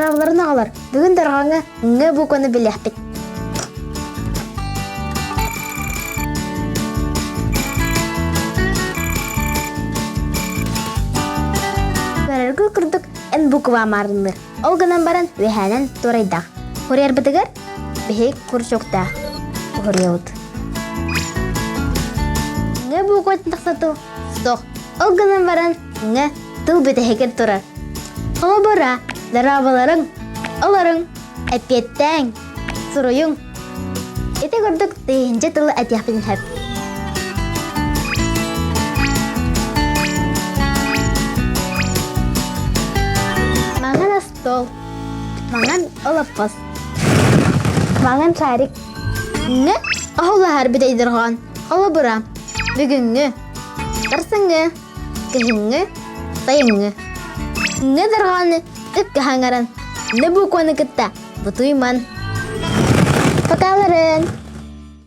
Дорооболорун оҕолор, бүгүн дорҕооҥҥо ҥ букваны билиэхпит. Көрөргө курдук эн буква маарынныыр. Ол гынан баран үөһээнэн туорайдаах. Курьербытыгар биһиги курчуктаах уһуруйабыт. Ҥ букватын тахса тыл суох. Ол гынан баран ҥ тыл бүтэһигэр турар. Холобура, дорооболоруҥ, олоруҥ, эппиэттээҥ, суруйуҥ. Ити курдук тыһыынча тылы этиэхпин сөп. Маҥан остуол, маҥан олоппос, маҥан шарик. Ҥ оһоллоһор бүтэй дорҕоон. Холобура, бүгүҥҥү, сарсыҥҥы, кыһыҥҥы, сайыҥҥы. Ҥ дорҕоону үпкэ хаҥаран, н букваны кытта бутуйман. Покаларын!